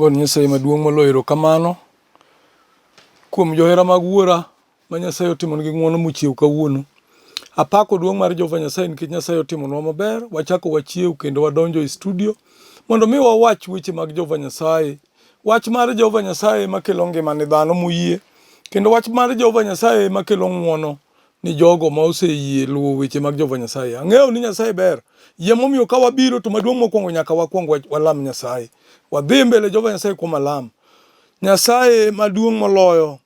Agone Nyasaye maduong' moloyo erokamano kuom johera mag wuora ma Nyasaye otimonigi ng'wono mochiew kawuono. Apako duong' mar Jehova Nyasaye nikech Nyasaye otimonwa maber, wachako wachiew kendo wadonjo e studio mondo mi wawach weche mag Jehova Nyasaye. Wach mar Jehova Nyasaye makelo ngima ne dhano moyie, kendo wach mar Jehova Nyasaye makelo ng'wono ni jogo ma oseyie luwo weche mag Jehova Nyasaye. Ang'eyo ni Nyasaye ber. Yie momiyo ka wabiro to maduong' mokwongo nyaka wakwong walam Nyasaye. Wadhi mbele Jehova Nyasaye kuom alam. Nyasaye maduong' moloyo,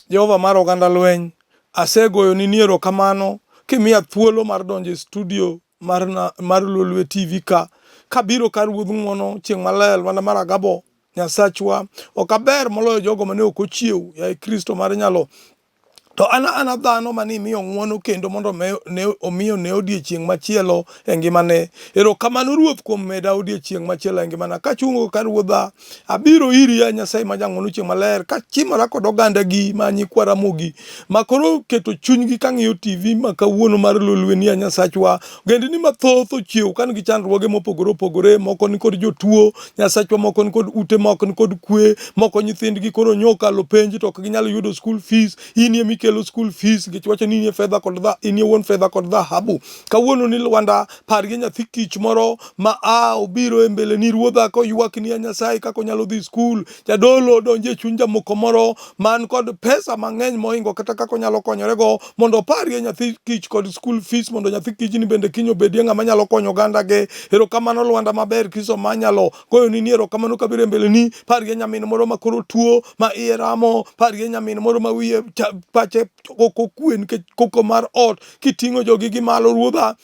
Jehova mar oganda lweny, asegoyoni ni erokamano kimiya thuolo mar donjo e studio mar, mar Lolwe TV ka kabiro kar wuodh ng'wono chieng' maler mana mar Agabo Nyasachwa ok aber moloyo jogo mane ok ochiew yaye Kristo mar nyalo To an ana dhano mane imiyo ng'wono kendo mondo ne omiyo ne odiechieng' machielo e ngimane. Erokamano Ruoth kuom meda odiechieng' machielo e ngimana. Kachungo ka Ruodha, abiro iri ya Nyasaye ma jang'wono chieng' maler, kachimora kod ogandagi ma nyikwa Ramogi, ma koro keto chunygi ka ng'iyo TV ma kawuono mar Lolweni ya Nyasachwa. Ogendini mathoth ochiew ka nigi chandruoge mopogore opogore, moko ni kod jotuo, Nyasachwa moko ni kod ute moko ni kod kwe, moko nyithindgi koro nyo okalo penj to ok ginyal yudo school fees. In ema ikelo school fees nikech iwacho ni inie fedha kod dha, inie wuon fedha kod dhahabu. Kawuono ni Lwanda par gi nyathi kich moro ma a obiro e mbele ni ruodha koywak ni ya Nyasaye kaka onyalo dhi skul. Jadolo odonjo e chuny jamoko moro man kod pesa mang'eny mohingo kata kaka onyalo konyorego mondo oparie nyathi kich kod school fees mondo nyathi kichni bende kiny obedie ng'ama nyalo konyo ogandage. Erokamano Lwanda maber Kristo manyalo goyoni ni erokamano kabiro e mbeleni. Parie nyamin moro ma koro tuo ma iye ramo, parie nyamin moro ma wiye pache ok okwe nikech koko mar ot kiting'o jogi gi malo ruodha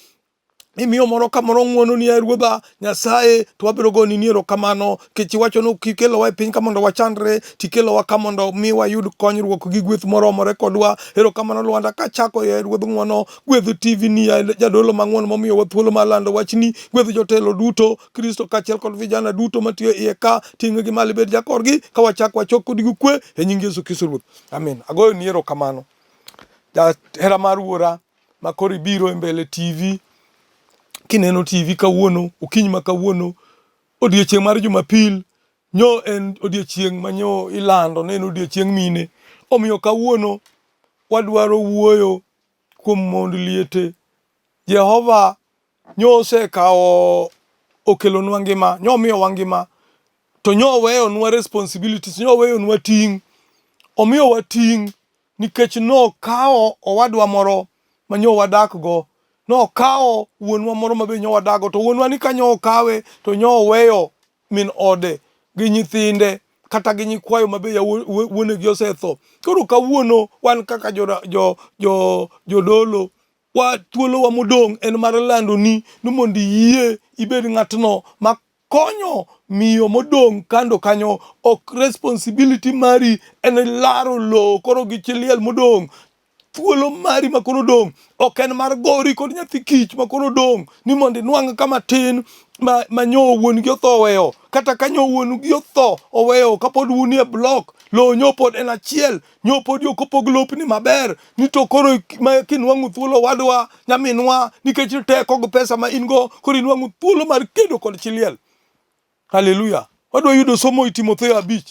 imiyo moro ka moro ng'wono ni ruodha Nyasaye to wabiro goni ni erokamano nikech iwacho ni kikelowa e piny ka mondo wachandre tikelowa ka mondo mi wayud konyruok gi gweth moromore kodwa. Erokamano Lwanda kachako e ruodh ng'wono gwedh TV ni ya jadolo mang'won momiyowa thuolo mar lando wachni gwedh jotelo duto Kristo kaachiel kod vijana duto matiyo iye ka ting'gi malo ibed jakorgi ka wachak wachok kodgi gi kwe e nying Yesu Kristo Ruoth. Amin. Agoyo ni erokamano. Jahera mar wuora ma koro ibiro e mbele TV kineno TV kawuono okinyi ma kawuono odiechieng' mar Jumapil nyo en odiechieng' ma nyo ilando ne en odiechieng' mine. Omiyo kawuono wadwaro wuoyo kuom mond liete. Jehova nyo osekawo okelonwa ngima, nyo omiyowa ngima to nyo oweyonwa responsibilities, nyo oweyonwa ting'. Omiyowa ting' nikech nokawo owadwa moro ma nyo wadakgo, nokawo wuonwa moro ma be nyo wadakgo, to wuonwa ni ka nyo okawe to nyo oweyo min ode gi nyithinde kata gi nyikwayo ma be wuonegi osetho. Koro kawuono wan kaka jodolo wa thuolowa modong' en mar landoni ni mondo iyie ibed ng'atno ma konyo miyo modong' kando kanyo ok responsibility mari en laro lowo koro gi chi liel modong' thuolo mari ma koro odong' ok en mar gori kod nyathi kich ma koro odong' ni mondo inwang' kama tin ma, ma nyo wuon gi otho oweyo kata ka nyo wuon gi otho oweyo kapod un e block lowo nyo pod en achiel nyo pod ok opog lopni maber ni to koro ma kinwang'o thuolo wadwa nyaminwa nikech teko gi pesa ma in go koro inwang'o thuolo mar kedo kod chi liel. Haleluya. Wadwa yudo somo i Timotheo 5.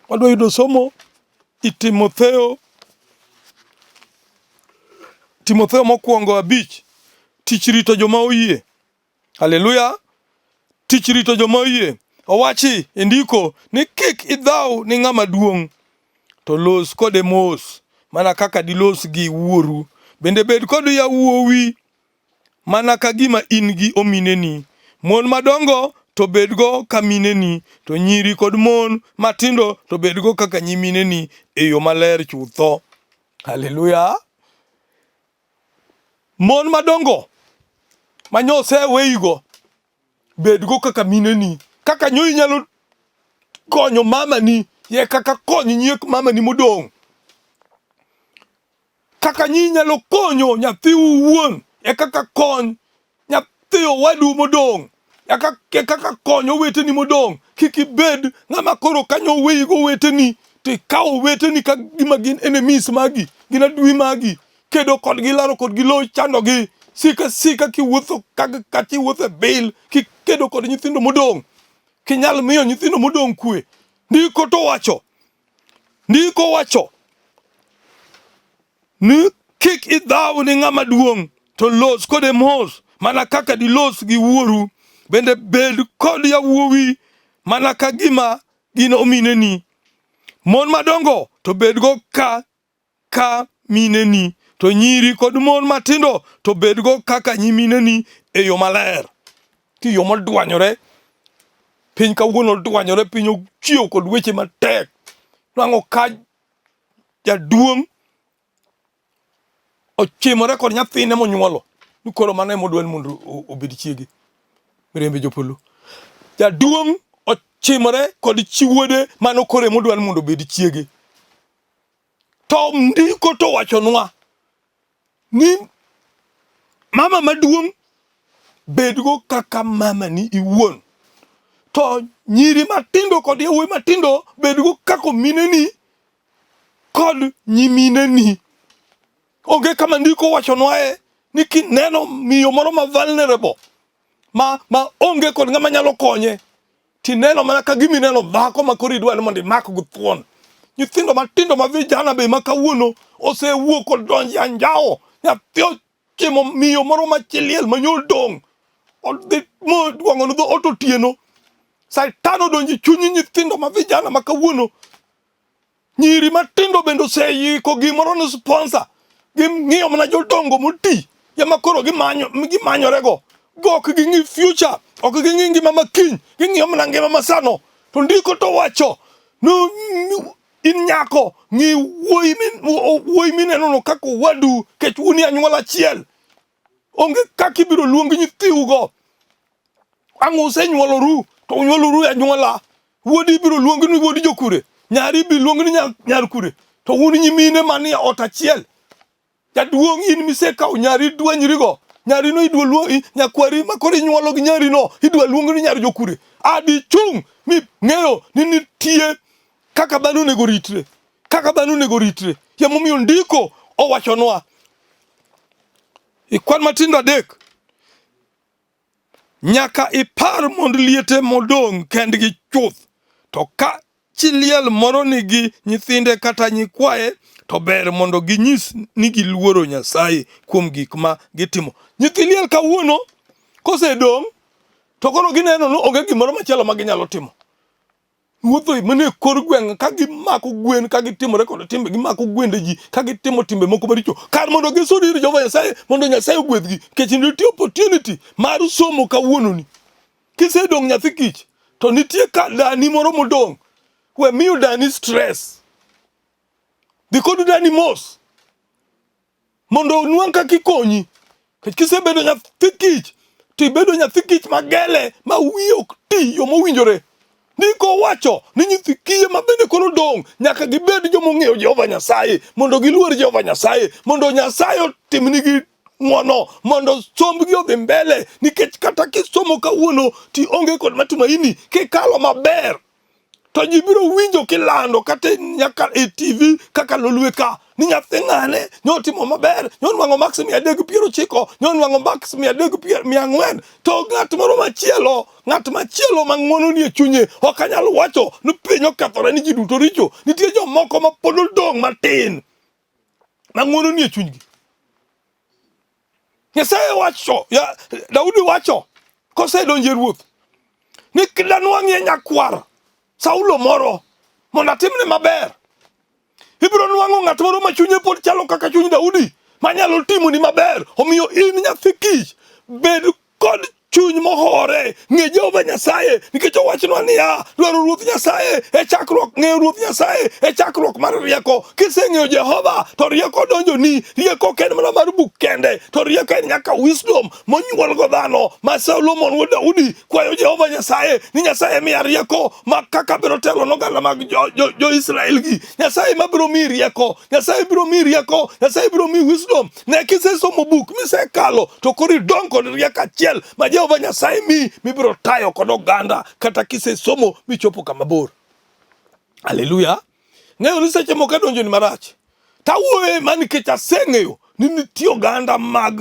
Wadwa yudo somo i Timotheo Timotheo mokwongo 5. Tich rito joma oyie. Haleluya. Tich rito joma oyie. Owachi e ndiko ni kik idhaw ni ng'ama duong' to los kode mos mana kaka dilos gi wuoru. Bende bed kod yawuowi mana ka gima in gi omineni. Mon madongo to bedgo ka mineni, to nyiri kod mon matindo to bedgo kaka nyimineni e yo maler chutho. Haleluya. Mon madongo ma nyoseweyigo bedgo kaka mineni. Kaka nyo inyalo konyo mamani ye kaka kony nyiek mamani modong'. Kaka nyi inyalo konyo nyathiu wuon e kaka kony nyathi owadu modong', e kaka kony oweteni modong'. Kik ibed ng'ama koro kanyo oweyi gi oweteni to ikawo oweteni ka gima gin enemies magi, gin adui magi. Kedo kodgi, laro kodgi lowo, chandogi. Sika sika kiwuotho kata iwuotho e bil, kikedo kod nyithindo modong'. Kinyal miyo nyithindo modong' kwe. Ndiko to wacho. Ndiko wacho ni kik idhaw ni ng'ama duong' to los kode mos mana kaka dilos gi wuoru. Bende bed kod yawuowi mana ka gima gin omineni. Mon madongo to bedgo ka ka mineni, to nyiri kod mon matindo to bedgo kaka nyimineni e yo maler. Ki yo modwanyore, piny kawuono odwanyore, piny ochiew kod weche matek. Nwang'o ka jaduong' ochimore kod nyathine monyuolo ni koro mano ema odwa ni mondo obed chiege. Mirembe jopolo. Jaduong' ochimore kod chi wuode mano koro ema odwa ni mondo obed chiege. To ndiko to wachonwa ni mama maduong' bedgo kaka mamani iwuon. To nyiri matindo kod yawuoyi matindo bedgo kaka mineni kod nyimineni. Onge kama ndiko wachonwae ni kineno miyo moro ma vulnerable ma ma onge kod ng'ama nyalo konye tineno mana ka gima ineno dhako ma koro idwa ni mondo imak go thuon. Nyithindo matindo ma vijana be ma kawuono osewuok odonjo e anjawo. Nyathi ochimo miyo moro ma chi liel ma nyo odong' odhi modwang'o ne dhoot otieno. Satan odonjo e chuny nyithindo ma vijana ma kawuono. Nyiri matindo bende oseyiko gimoro ni sponsor. Ging'iyo mana jodongo moti ema koro gimanyo gimanyorego. Go ok ging'i future, ok ging'i ngima ma kiny, ging'iyo mana ngima ma sano. To ndiko to wacho ni in nyako ng'i wuoyi wuoyi minenono kaka owadu kech un e anyuola achiel. Onge kaka ibiro luong nyithiugo. Ang' usenyuoloru to unyuoloru e anyuola. Wuodi ibiro luong ni wuod jokure, nyari ibiro luong ni nyar kure, to un nyimine manie ot achiel. Jaduong' in misekawo nyari dwanyrigo, nyarino idwa luong nyakwari ma koro inyuolo gi nyarino idwa luong ni nyar jokure. Adichung' mi ng'eyo ni nitie kaka dhano onego ritre, kaka dhano onego ritre. Emomiyo ndiko owachonwa e kwan matindo adek Nyaka ipar mond liete modong' kendgi chuth. To ka chi liel moro nigi nyithinde kata nyikwaye, to ber mondo ginyis ni giluoro Nyasaye kuom gik ma gitimo. Nyithi liel kawuono kosedong' to koro gineno ni onge gimoro machielo ma ginyalo timo. Wuotho mana e kor gweng' ka gimako gwen ka gitimore kod timbe gimako gwende ji ka gitimo timbe moko maricho kar mondo gisud ir Jehova Nyasaye mondo Nyasaye ogwedhgi nikech nitie opportunity mar somo kawuononi. Kisedong' nyathi kich to nitie ka dani moro modong' we miyo dani stress. Dhi kod dani mos. mondo onwang' kaka ikonyi. Nikech kisebedo nyathi kich, to ibedo nyathi kich magele ma wiye ok ti yo mowinjore. Ndiko wacho ni nyithi kiye ma bende koro dong' nyaka gibed joma ong'eyo Jehova Nyasaye, mondo giluor Jehova Nyasaye, mondo Nyasaye otimnigi ng'wono, mondo sombgi odhi mbele, nikech kata kisomo kawuono to ionge kod matumaini, kikalo maber to ji biro winjo kilando kata nyaka e TV kaka Lolwe ka ni nyathi ng'ane nyo otimo maber, nyo onwang'o marks 390, nyo onwang'o marks 340. To ng'at moro machielo, ng'at machielo ma ng'wono nie chunye ok anyal wacho ni piny okethore ni ji duto richo. Nitie jomoko ma pod odong' matin ma ng'wono nie chunygi. Nyasaye wacho, ya, Daudi wacho kosedonjo e ruoth ni danwang'ie nyakwar Saulo moro mondo atimne maber. Ibiro nwang'o ng'at moro ma chunye pod chalo kaka chuny Daudi manyalo timoni maber. Omiyo in nyathi kich, bed kod chuny mohore, ng'e Jehova Nyasaye, nikech owachonwa niya, dwaro Ruoth Nyasaye e chakruok, ng'eyo Ruoth Nyasaye e chakruok mar rieko. Kiseng'eyo Jehova to rieko donjoni. Rieko ok en mana mar buk kende, to rieko en nyaka wisdom monyuolgo dhano ma Solomon wuod Daudi kwayo Jehova Nyasaye ni Nyasaye miya rieko ma kaka biro telo noganda mag jo-Israel gi. Nyasaye ma biro miyi rieko, Nyasaye biro miyi rieko, Nyasaye biro miyi wisdom. Ne kisesomo buk misekalo to koro idong' kod rieko achiel ma Jehova Nyasaye miyi mibiro tayo kod oganda kata kisesomo michopo kama bor. Haleluya. Ng'eyo ni seche moko adonjoni marach. Tawuoye ma nikech aseng'eyo ni nitie oganda mag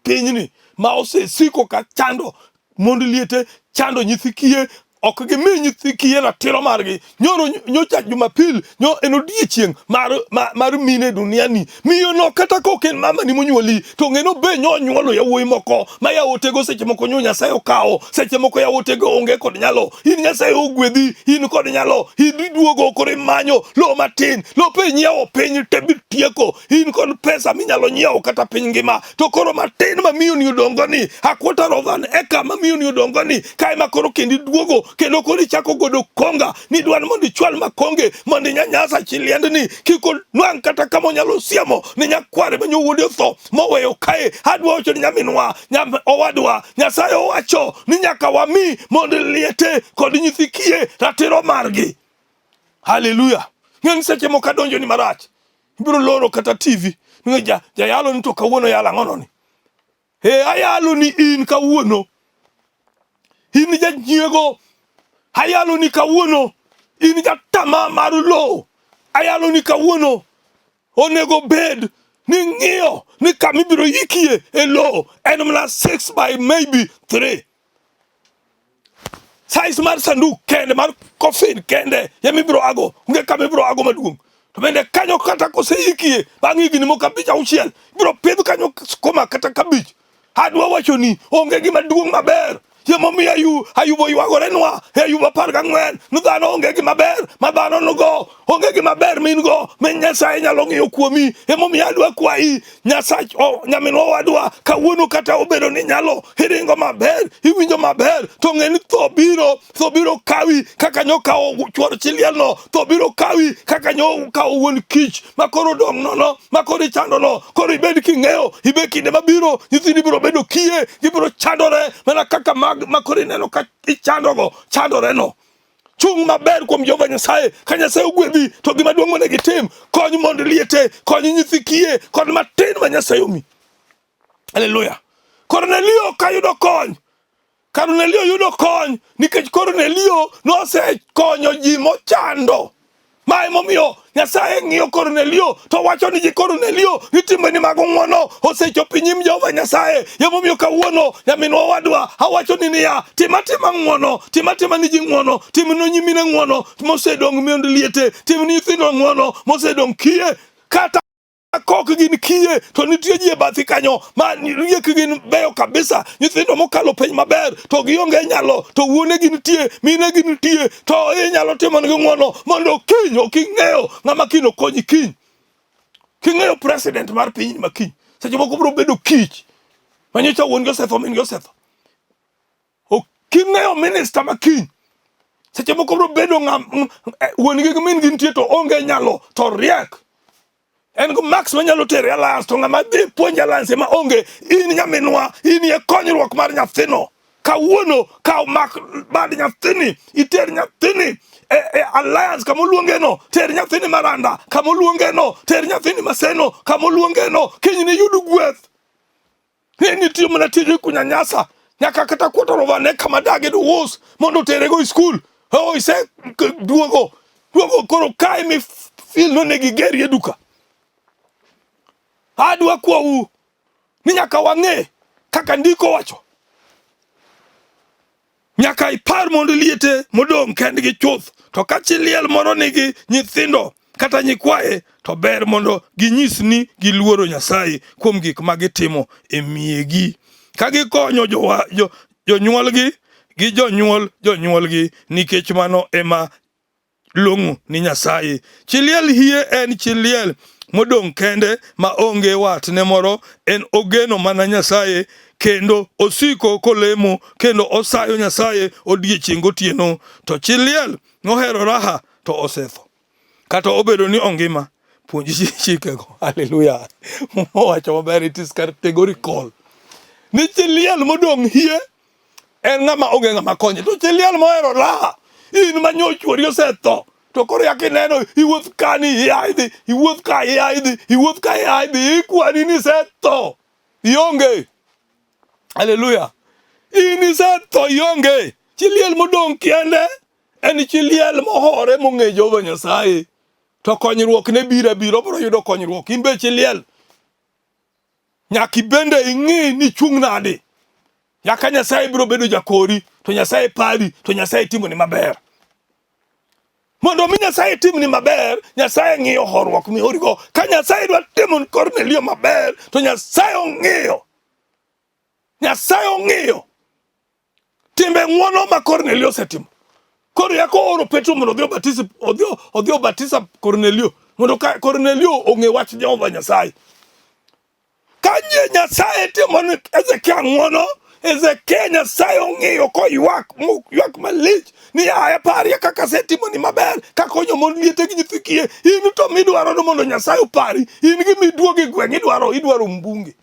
pinyni ma osesiko ka chando Mond liete chando nyithi kiye, ok gimi nyithi kiye ratiro margi. Nyoro nyocha Jumapil, nyo en odiechieng' mar, mar, mar mine e duniani. Miyono kata ka ok en mamani monyuoli, to ng'e no be nyo onyuolo yawuoyi moko ma yawotego seche moko nyo Nyasaye okawo, seche moko yawotego onge kod nyalo. In Nyasaye ogwedhi, in kod nyalo, iduogo koro imanyo lowo matin, lope inyiewo piny te bitieko, in kod pesa minyalo nyiewo kata piny ngima, to koro matin ma miyoni odongo ni a quarter of an acre ma miyoni odongo ni kae ma koro kendo iduogo kendo koro ichako godo konga ni dwan mondo ichwal makonge mondo inyanyasa chi liendni kik onwang' kata kama onyalo siemo ni nyakware ma wuode otho moweyo kae. Adwa wacho ni nyaminwa, nyam owadwa, Nyasaye owacho ni nyaka wami mondo liete kod nyithi kiye ratiro margi. Haleluya! Ng'eni seche moko adonjo ni marach, ibiro loro kata TV ni ja jayalo ni to kawuono yalo ang'ono ni. He ayalo ni in kawuono, in janyiego, ayalo ni kawuono in jatama mar lowo, ayalo ni kawuono onego bed ni ng'iyo ni kama ibiro yikie e lowo en mana 6 by maybe 3 size mar sanduk kende mar coffin kende ema ibiro ago, onge kama ibiro ago maduong'. To bende kanyo kata koseyikie bang' higni moko abich auchiel, ibiro pidh kanyo skuma kata kabich. Adwa wacho ni onge gima duong' maber. Emomiyo Ayu, Ayub oywagorenwa e Ayub 14 ni dhano onge gima ber ma dhano nigo, onge gima ber ma in go ma Nyasaye nyalo ng'iyo kuomi. Emomiyo adwa kwayi Nyasach oh, nyaminwa wadwa kawuono kata obedo ni nyalo iringo maber, iwinjo maber, to ng'e ni tho biro, tho biro kawi kaka nyokawo chuor chi lielno, tho biro kawi kaka nyokawo wuon kich ma koro odong' nono, ma koro ichandono. Koro ibed king'eyo, ibed kinde mabiro, nyithindi biro bedo kiye, gibiro chandore mana kaka mag ma koro ineno ka ichandogo chandoreno. Chung' maber kuom Jehova Nyasaye. Ka Nyasaye ogwedhi, to gima duong' monego itim, kony mond liete, kony nyithi kiye, kod matin ma Nyasaye omi. Haleluya. Kornelio ka yudo kony, Kornelio yudo kony nikech Kornelio nosekonyo ji mochando. Ma emomiyo Nyasaye ng'iyo Kornelio to wacho ni ji Kornelio ni timbeni mag ng'wono osechopo e nyim Jehova Nyasaye. Emomiyo kawuono nyaminwa owadwa awacho ni niya, tim atima ng'wono, tim atima ni ji ng'wono, tim ne nyimine ng'wono mosedong' mond liete, tim ni nyithindo ng'wono mosedong' kiye kata kok gin kiye to nitie ji e bathi kanyo ma riek gin beyo kabisa, nyithindo mokalo penj maber to gionge nyalo, to wuonegi nitie, minegi nitie, to inyalo timonegi ng'wono mondo kiny ok ing'eyo ng'ama kiny okonyi kiny. King'eyo president mar piny ma kiny, seche moko biro bedo kich manyocha wuon gi osetho, min gi osetho. King'eyo minista ma kiny, seche moko biro bedo ng'a wuon gi gi min gi nitie to onge nyalo to riek. En go max manyalo tere alliance to ng'ama dhi puonj alliance ema onge. In nyaminwa, in e konyruok mar nyathino. Kawuono kaw mak bad nyathini, iter nyathini e, e alliance kama oluongeno, ter nyathini Maranda kama oluongeno, ter nyathini Maseno kama oluongeno, kiny niyud gweth. Ni nitie mana tije kunyanyasa nyaka kata quarter of an acre madagi duus mondo oterego e skul. Oh, ise duogo duogo koro kae mi feel nonego igerie duka. Adwa kwau ni nyaka wang'e kaka ndiko wacho. Nyaka ipar mond liete modong' kendgi chuth. To ka chi liel moro nigi nyithindo kata nyikwaye, to ber mondo ginyis ni giluoro Nyasaye kuom gik ma gitimo e miegi, ka gikonyo jonyuolgi gi jonyuol jonyuolgi, nikech mano ema long'o ni Nyasaye. Chi liel hie en chi liel modong' kende ma onge watne moro, en ogeno mana Nyasaye kendo osiko kolemo kendo osayo Nyasaye odiechieng' gotieno. To chi liel nohero raha to osetho. Kata obedo ni ongima, puonj chikego. Haleluya. Owacho maber, it is categorical. Ni chi liel modong' hie en ng'ama onge ng'ama konye. To chi liel mohero raha, in ma nyo chuori osetho, to koro yak ineno iwuoth kani ia idhi, iwuoth ka ia idhi, iwuoth ka ia idhi, ikwani ni isetho, ionge. Haleluya. In isetho, ionge. Chi liel modong' kende en chi liel mohore mong'e Jehova Nyasaye. To konyruok ne biro abiro, obiro yudo konyruok. In be chi liel, nyaka ibende ing'i ni ichung' nade. Yaka Nyasaye biro bedo jakori, to Nyasaye pari, to Nyasaye timoni maber. Mondo mi Nyasaye timni maber, Nyasaye ng'iyo horuok mihorigo. Ka Nyasaye dwa timo ni Kornelio maber, to Nyasaye ong'iyo. Nyasaye ong'iyo timbe ng'wono ma Kornelio osetimo. Koro yako oro Petro mondo odhi obatisi odhi odhi obatisa Kornelio mondo ka Kornelio ong'e wach Jehova Nyasaye. Ka nye Nyasaye timo ni Hezekia ng'wono, Hezekia Nyasaye ong'iyo koywak ywak malich ni yaye parie kaka asetimoni maber kakonyo mon liete gi nyithi kiye. In to midwaro ni mondo Nyasaye opari, in gimiduogo e gweng' idwaro idwaro mbunge.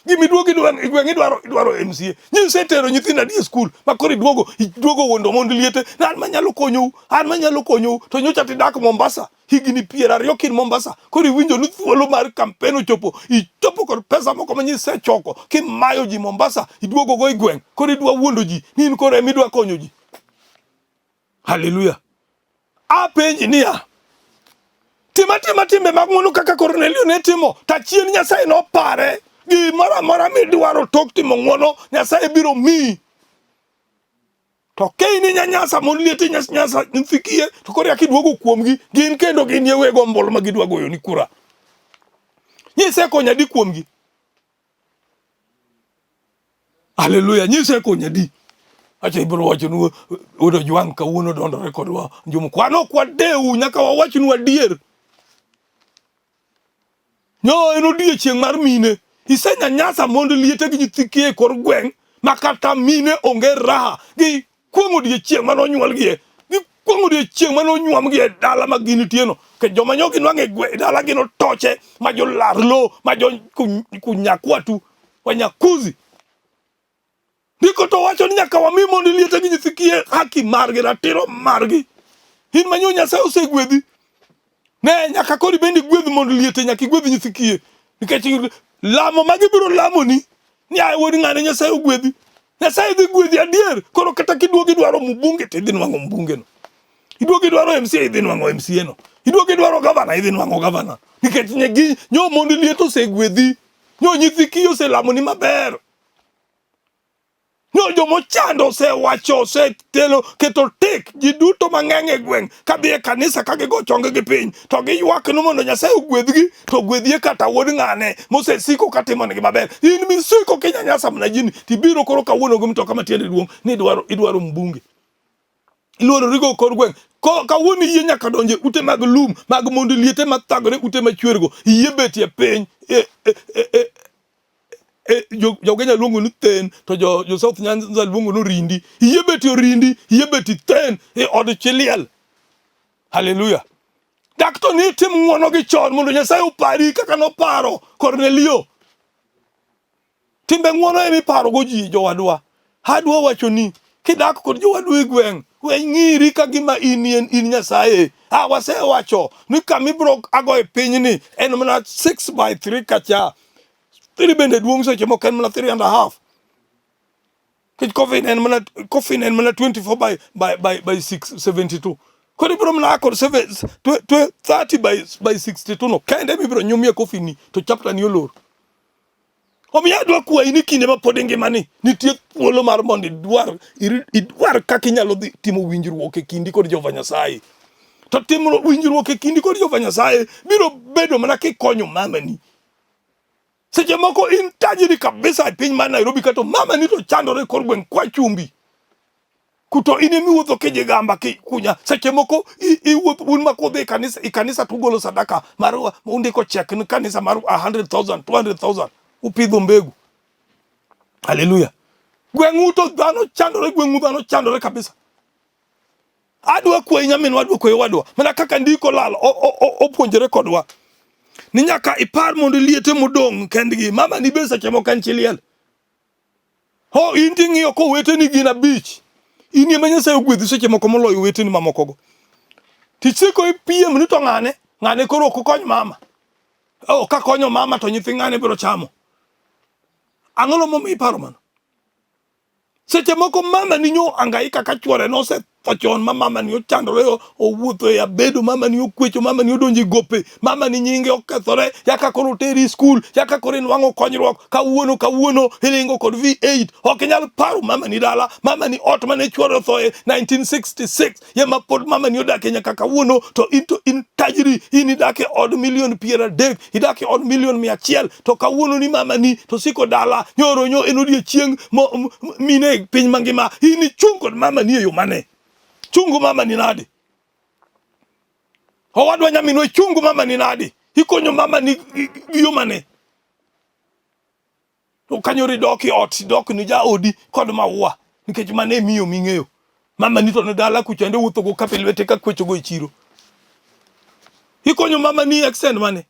Gimiduogo e gweng' idwaro idwaro MCA. Nyisetero nyithindo adi e skul ma koro iduogo iduogo wuondo mond liete ni an manyalo konyou, an manyalo konyou to nyocha tidak Mombasa higni 20 kin Mombasa koro iwinjo ni thuolo mar kampen ochopo ichopo kod pesa moko ma nisechoko kimayo ji Mombasa iduogo go e gweng' koro idwa wuondo ji ni in koro ema idwa konyo ji. Haleluya. Apenji niya, tim atima timbe mag ng'wono kaka Kornelio ne timo, to achien Nyasaye nopare. Gimoro amora midwaro tok timo ng'wono, Nyasaye biro miyi. To ka in inyanyasa mon liete nyasa nyithi kiye, to koro eka iduogo kuomgi, gin kendo gin e weg ombulu ma gidwa goyoni kura. Nyisekonyo adi kuomgi? Haleluya, nyisekonyo adi? Acha ibiro wacho ni wuod Ojwang' kawuono dondore kodwa Njumu. Kwan ok wadewu, nyaka wawachnu adier. Nyo en odiechieng' mar mine. Isenyanyasa mond liete gi nyithi kiye e kor gweng' ma kata mine onge raha. Gi kuong' odiechieng' mane onyuolgie. Gi kuong' odiechieng' mane onyuomgie e dala ma gintieno. Ke joma nyo ginwang'o e gwe- e dala gin otoche ma jolar lo ma jo kunyakwatu wanyakuzi. Ndiko to wacho ni nyaka wami mond liete gi nyithi kiye haki margi, ratiro margi. In ma nyo Nyasaye osegwedhi. Ne nyaka koro ibende igwedh mond liete, nyaka igwedh nyithi kiye. Nikech lamo ma gibiro lamoni ni aye wuod ng'ane Nyasaye ogwedhi. Nyasaye dhi gwedhi adier. Koro kata kiduogo idwaro mbunge to idhi nwang'o mbunge no. Iduogo idwaro MCA idhi nwang'o MCA no. Iduogo idwaro gavana idhi nwang'o gavana. Nikech nyo mond liete osegwedhi. Nyo nyithi kiye oselamoni maber. No jomochando osewacho osetelo keto tik ji duto mang'eny e gweng' kadhi e kanisa ka gigo chonggi piny to giywak ni mondo Nyasaye ogwedhgi to ogwedhie kata wuod ng'ane mosesiko katimonegi maber. In misiko kinyanyasa mana jini tibiro koro kawuono gi mtoka matiende duong' ni idwaro idwaro mbunge. Iluororigo kor gweng'. Kawuono iyie nyaka donje ute mag lum mag mond liete mathagore ute machwergo iyie betie piny e, e, e, e, e, jo, jo Kenya luongo ni then to jo, jo South Nyanza luongo ni orindi. Iyie betie orindi, iyie betie then e od chi liel. Haleluya. Dak to ni itim ng'wono gi chon mondo Nyasaye opari kaka noparo Kornelio. Timbe ng'wono ema iparogo ji jowadwa. Adwa wacho ni kidak kod jowadu e gweng' we ng'iri ka gima in in Nyasaye. Ah, wasewacho ni kama ibiro ago e pinyni en mana 6 by 3 kacha. 3 bende duong' seche moko en mana 3 and a half. Nikech coffin en mana coffin en mana 24 by 6 72. Koro ibiro mana kod 7 30 by 62 no kende mibiro nyumie coffin ni to chapter ni olor. Omiyo adwa kwayi ni kinde ma pod ingima ni nitie thuolo mar mondo idwar idwar kaka inyalo dhi timo winjruok e kindi kod Jehova Nyasaye. To timo winjruok e kindi kod Jehova Nyasaye biro bedo mana kikonyo mamani. Seche moko in tajiri kabisa e piny mar Nairobi kato mamani to chandore e kor gweng' kwa chumbi. Kuto in ema iwuotho kijigamba kikunya. Seche moko iwuotho un ma kudhi e kanisa, e kanisa to ugolo sadaka mar undiko check ni kanisa mar 100,000, 200,000 upidho mbegu. Haleluya. Gweng'u to dhano chandore, gweng'u dhano chandore kabisa. Adwa kwayi nyaminwa, adwa kwayi owadwa, mana kaka ndiko lal opuonjore kodwa ni nyaka ipar mondo liete modong' kendgi. Mama ni be seche moko en chi liel. Ho in ting'iyo koweteni gin abich. In ema Nyasaye ogwedhi seche moko moloyo oweteni mamokogo. Tisiko ipiem ni to ng'ane, ng'ane koro ok okony mama. Oh, kakonyo mama to nyithi ng'ane biro chamo. Ang'o momiyo iparo mano? Seche moko mama ni nyo angaika ka chwore nosetho tho chon ma mamani ochandore owuotho e abedo, mamani okwecho, mamani odonjo e gope, mamani nyinge okethore, yaka koro oteri skul, yaka koro inwang'o konyruok, kawuono kawuono iringo kod V8, ok inyal paro mamani dala, mamani ot mane chwore othoe 1966 ye ma pod mamani odakie nyaka kawuono, to in to in tajiri, in idak e od milion 30, idak e od milion 100, to kawuono ni mamani to siko dala, nyoro nyo en odiechieng' mine e piny mangima, in ichung' kod mamani e yo mane? Chungu mamani nadi? Owadwa nyaminwa ichungu mamani nadi? Ikonyo mamani gi yo mane? To kanyoro idok e ot, idok ni jaodi kod maua nikech mano e miyo ming'eyo. Mamani to ni dala kucha ende wuotho go kape lwete ka kwechogo e chiro. Ikonyo mamani e extent mane?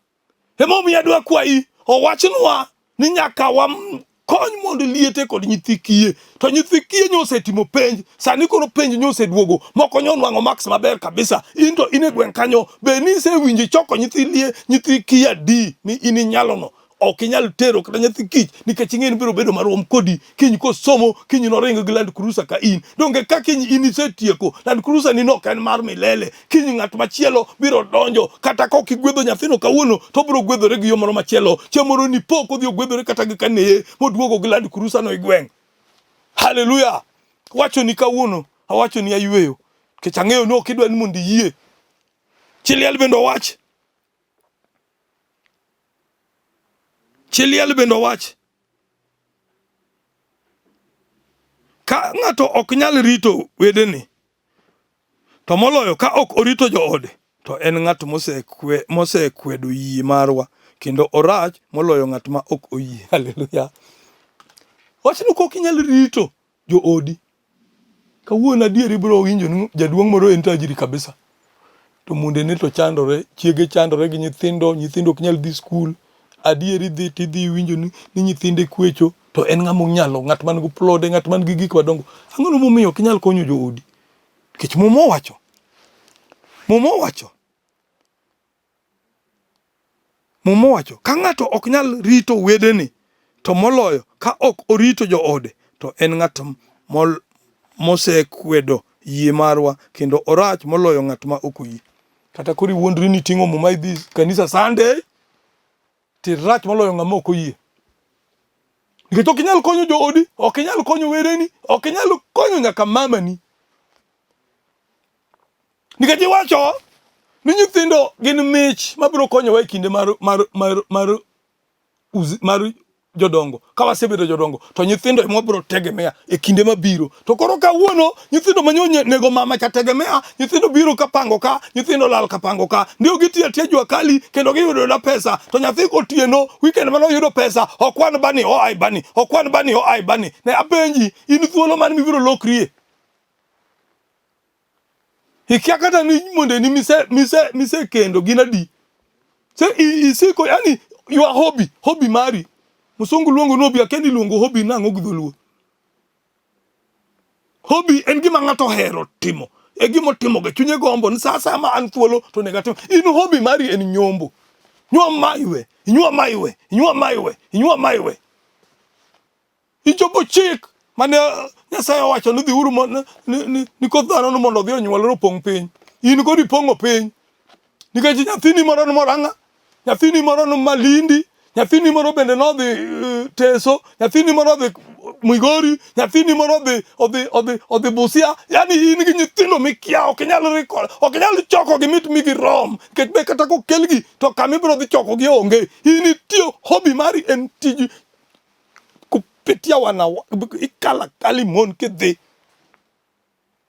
Emomiyo adwa kwayi owachnwa ni nyaka wakony mondo liete kod nyithi kiye. To nyithi kiye nyo osetimo penj, sani koro penj nyo oseduogo, moko nyo onwang'o marks maber kabisa. In to in e gweng' kanyo, be nisewinjo ichoko nyithi lie, nyithi kiye adi ni in inyalono? Ok inyal tero kata nyathi kich nikech ing'e ni biro bedo marom kodi kiny kosomo, kiny noring gi Land Cruiser ka in. Donge ka kiny in isetieko, Land Cruiser ni no ok en mar milele. Kiny ng'at machielo biro donjo, kata ka ok igwedho nyathino kawuono, to obiro gwedhore gi yo moro machielo. Chieng' moro nipo kodhi ogwedhore kata gi kaneye moduogo gi Land Cruiser no e gweng'. Haleluya! Wachoni kawuono, awachoni ayweyo, nikech ang'eyo ni ok idwa ni mondo iyie. Chi liel bende owach. Chi liel bende owach. Ka ng'ato ok nyal rito wedene, to moloyo ka ok orito joode, to en ng'at mosekwedo yie marwa, kendo orach moloyo ng'at ma ok oyie. Haleluya. Wach ni ok inyal rito joodi. Kawuono adier ibiro winjo ni jaduong' moro en tajiri kabisa. To mondene to chandore, chiege chandore gi nyithindo, nyithindo ok nyal dhi skul. Adier idhi tidhi iwinjo ni, ni nyithinde kwecho, to en ng'ama onyalo, ng'at man gi plode, ng'at man gi gik madongo. Ang'o momiyo ok inyal konyo joodi? Nikech Muma owacho. Muma owacho. Muma owacho, ka ng'ato ok nyal rito wedene, to moloyo ka ok orito joode, to en ng'at mosekwedo yie marwa kendo orach moloyo ng'at ma ok oyie. Kata koro iwuondri ni iting'o Muma idhi kanisa Sunday, to irach moloyo ng'ama ok oyie. Nikech ok inyal konyo joodi, ok inyal konyo wereni, ok inyal konyo nyaka mamani. Nikech iwacho ni nyithindo gin mich mabiro konyowa e kinde mar mar mar mar uzi, mar jodongo. Ka wasebedo jodongo to nyithindo ema wabiro tegemea e kinde mabiro. To koro kawuono nyithindo ma nyo nego mama cha tegemea, nyithindo biro ka pango ka, nyithindo lal ka pango ka. Ndio gitiyo atiya jua kali kendo giyudo na pesa. To nyathi otieno weekend mane oyudo pesa okwan bani oai bani, okwan bani oai bani. Ne apenji in thuolo mane mibiro lokrie? Ikia kata ni mondeni mise mise mise kendo gin adi. Se isiko yani your hobby, hobby mari. Musungu luongo ni hobby, akia ni iluongo hobby nang'o gi dholuo. Hobby en gima ng'ato ohero timo. E gima otimoga, chunye gombo ni sa asaya ma an thuolo to onego atim. In hobby mari en nyombo. Nyuom ma iwe, inyuom ma iwe, inyuom ma iwe, inyuom ma iwe. Ichopo chik mane Nyasaye owacho ni dhiuru ni koth dhano mondo odhi onyuolre opong' piny. In koro ipong'o piny. Nikech nyathini moro ni Murang'a, nyathini moro ni Malindi, nyathini moro bende nodhi Teso, nyathini moro odhi Migori, nyathini moro odhi odhi odhi odhi Busia. Yaani in gi nyithindo mikia, ok inyal record, ok inyal chokogi mit mi girom. Nikech be kata kokelgi to kama ibiro dhi chokogi onge. In itiyo, hobby mari en tij kupitia wana ikala kali mon kidhi.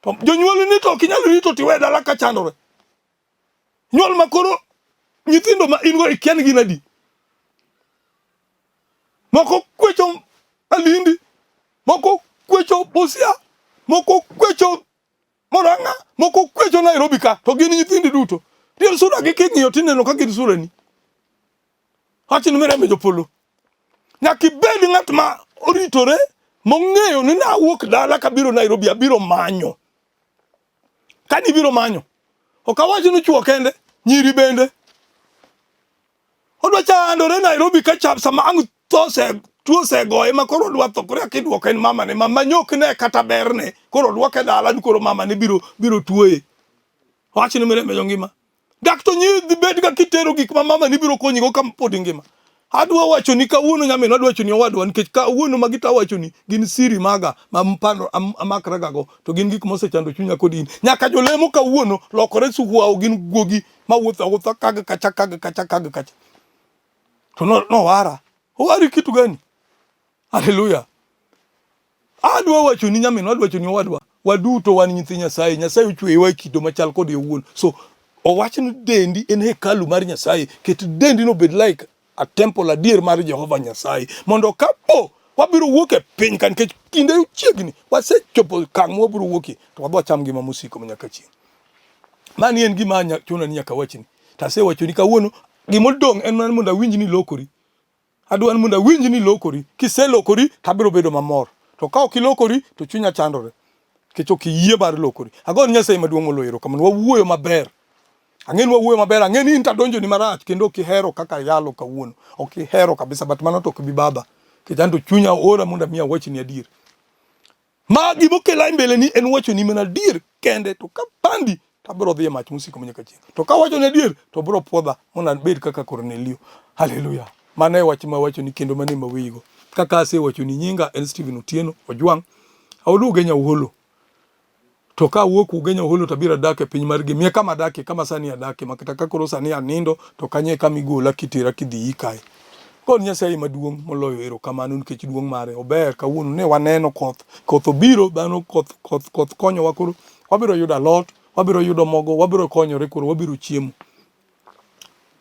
To jonyuolni to ok inyal rito tiwe dala ka chandore. Nyuol ma koro nyithindo ma in go ikia ni gin adi. Moko kwecho Malindi, moko kwecho Busia, moko kwecho Murang'a, moko kwecho Nairobi ka, to gin nyithindi duto. Dier sura gi king'iyo tineno ka gin surani. Wach ni mirembe jopolo. Nyaka ibed ng'at ma oritore mong'eyo ni nawuok dala kabiro Nairobi abiro manyo. Ka nibiro manyo, ok awach ni chwo kende, nyiri bende. Odwa chandore Nairobi ka chap sama ang' tho ose Tuo osegoye ma koro odwa tho, koro kidwoke en mamane ma manyokne kata berne, koro odwoke dala ni koro mamane biro biro tuoye. Wach ni mirembe jo ngima. Dak to nyi dhi bed ka kitero gik ma mamani biro konyigo ka pod ingima. Adwa wacho ni kawuono nyaminwa, adwa wacho ni owadwa nikech kawuono magi to awachoni gin siri maga ma mpando amakraga go to gin gik mosechando chunya kod in. Nyaka jolemo kawuono lokore suhuao gin guogi mawuotho awuotha kag kacha kag kacha kag kacha. To no, nowara. Owari kitu gani? Haleluya. Adwa wacho ni nyaminwa, adwa wacho ni owadwa, waduto wan nyithi Nyasaye. Nyasaye ochweyowa e kido machal kode owuon. So owach ni dendi en hekalu mar Nyasaye. Ket dendi no bed like a temple adier mar Jehova Nyasaye. Mondo kapo wabiro wuok e piny ka nikech kinde chiegni wasechopo okang' ma wabiro wuokie to wadhi wacham ngima mosiko ma nyaka chieng'. Mani en gima chuna ni nyaka awachni. To asewachoni kawuono gimodong' en mana ni mondo awinj ni ilokori. Adwa ni mondo awinj ni ilokori. Kiselokori to abiro bedo mamor. To ka ok ilokori to chunya chandore. Nikech ok iyie mar lokori. Ago ni Nyasaye maduong' moloyo erokamano. Wawuoyo maber. Ang'e ni wawuoyo maber. Ang'e ni in to adonjoni marach kendo ok ihero kaka ayalo kawuono. Ok ihero kabisa but mano to ok bi baba. Nikech an to chunya ora mondo ami awachni adier. Ma gima okela e mbeleni en wachoni mana adier kende, to kapandi to abiro dhi e mach mosiko manyaka chieng'. To kawachoni adier to biro puodha mondo abed kaka Kornelio. Haleluya. Mano e wach ma awachoni kendo mano ema aweyigo. Kaka asewachoni nyinga en Stephen Otieno Ojwang'. Aol Ugenya Uholo. To ka awuok Ugenya Uholo to abiro adak e piny mar Gemia kama adakie, kama sani adakie, ma kata ka koro sani anindo to kanyo e kama igola kitera kidhi ikae. God Nyasaye maduong' moloyo erokamano nikech duong' mare ober. Kawuono ne waneno koth, koth obiro dhano koth koth koth konyowa koro wabiro yudo alot, wabiro yudo mogo, wabiro konyore koro wabiro chiemo.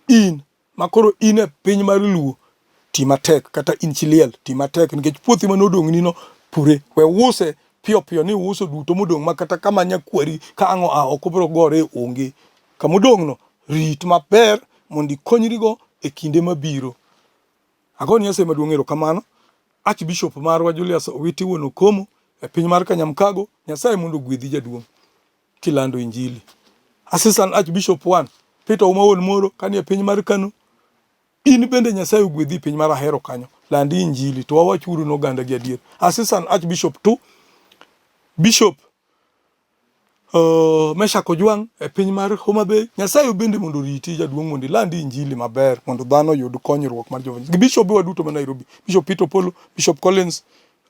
In ma koro in e piny mar Luo, ti matek kata in chi liel, ti matek nikech puothi mane odong'ni no pure, we use piyo piyo ni uso duto modong' ma kata kama nyakwari ka ang' oa oko biro gore onge. Kamodong' no rit maber mondo ikonyrigo e kinde mabiro. Agoni Nyasaye maduong' erokamano. Archbishop marwa Julius Owiti Wuon Okomo e piny mar Kanyamkago, Nyasaye mondo ogwedhi jaduong' kilando injili. Assistant Archbishop 1 Peter Ouma Wuon Moro kanie piny mar Kano, in bende Nyasaye ogwedhi e piny mar Ahero kanyo, landi injili to wawach uru ne oganda gi adier. Assistant Archbishop 2 Bishop Meshak Ojwang' e piny mar Homa Bay. Nyasaye bende mondo oriti jaduong' mondo ilandi injili maber mondo dhano oyud konyruok mar Jehova. Gi bishobe wa duto ma Nairobi, Bishop Peter Opollo, Bishop Collins,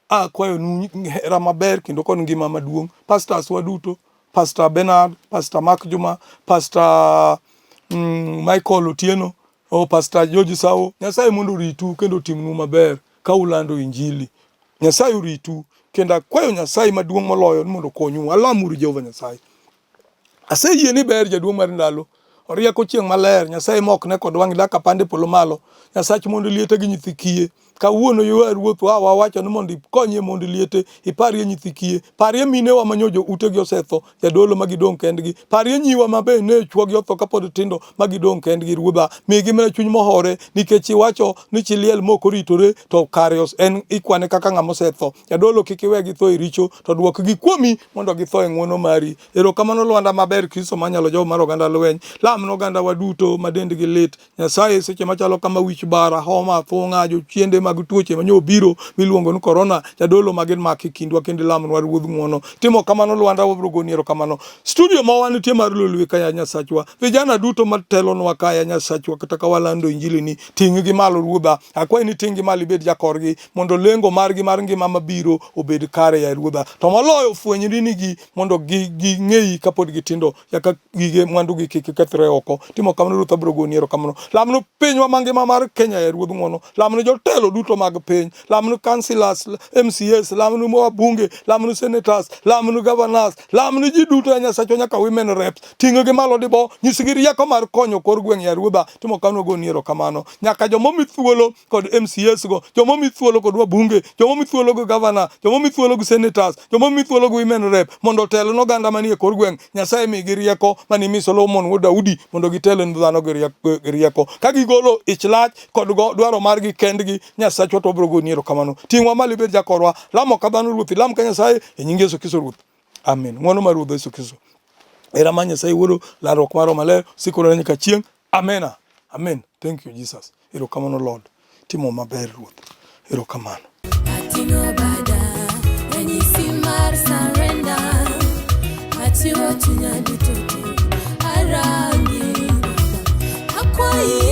akwayonu hera maber kendo kod ngima maduong'. Pastors wa duto, Pastor Bernard, Pastor Mark Juma, Pastor Michael Otieno, oh, Pastor George Sawo, Nyasaye mondo oritu kendo otimnu maber ka ulando injili. Nyasaye oritu kendo akwayo Nyasaye maduong' moloyo ni mondo okonyu. Alamuru Jehova Nyasaye. Aseyie ni ber jaduong' mar ndalo. Orieko chieng' maler, Nyasaye ma ok ne kod wang'e dak apande polo malo. Nyasach mond liete gi nyithi kiye. Kawuono ywa Ruoth wa wawacho ni mondo ikonyie mond liete, iparie nyithi kiye, parie minewa ma nyojo utegi osetho, jadolo ma gidong' kendgi, parie nyiwa ma be ne chwogi otho kapod tindo ma gidong' kendgi. Ruodha, migi mana chuny mohore, nikech iwacho ni chi liel mok oritore to kare en ikwane kaka ng'ama osetho. Jadolo kik iwe githo e richo, to dwokgi kuomi mondo githo e ng'wono mari. Erokamano Lwanda maber Kristo manyalo Jehova mar oganda lweny. Lamna ogandawa duto ma dendgi lit. Nyasaye seche machalo kama wich bara, homa, thung'a, jochiende mag tuoche manyo obiro miluongo ni korona, jadolo ma gin maki kindwa kendo ilamnwa Ruodh ng'wono. Timo kamano Lwanda wabiro goni erokamano. Studio ma wantie mar Lolwe kaya Nyasachwa. Vijana duto matelonwa kaya Nyasachwa kata ka walando injili ni ting' gi malo Ruodha. Akwayi ni ting' gi malo ibed jakorgi mondo lengo margi mar ngima mabiro obed kare ya Ruodha. To moloyo fwenyri nigi mondo ging'eyi kapod gitindo yaka gige mwandugi kik kethre oko. Timo kamano Ruoth abiro goni erokamano. Lamno pinywa mangima mar Kenya ya Ruodh ng'wono. Lamno jotelo duto mag piny. Lamno councillors, MCAs, lamno wabunge, lamno senators, lamno governors, lamno ji duto ya Nyasachwa nyaka women reps. Ting'gi malo dibo, nyisgi rieko mar konyo kor gweng' ya Ruodha. Timo kamano goni erokamano. Nyaka jomomi thuolo kod MCAs go, jomomi thuolo kod wabunge, jomomi thuolo gi governor, jomomi thuolo gi senators, jomomi thuolo gi women rep mondo otel ne oganda manie kor gweng'. Nyasaye migi rieko mane imi Solomon wuod Daudi mondo gitel ne dhano gi rieko. Ka gigolo ich lach kod dwaro margi kendgi, Nyasachwa to wabiro goni erokamano. Ting'wa malo ibed jakorwa. Lamo ka dhano Ruoth, ilam ka Nyasaye e nying Yesu Kristo Ruoth. Amen. Ng'wono mar Ruoth Yesu Kristo. Hera mar Nyasaye Wuoro, lalruok mar Roho Maler, siko nyaka chieng'. Amena. Amen. Thank you Jesus. Erokamano Lord. Timo maber Ruoth. Erokamano. Ating'o bada, ranyisi mar surrender. Achiwo chunya duto te, arangi Baba. Akwayi.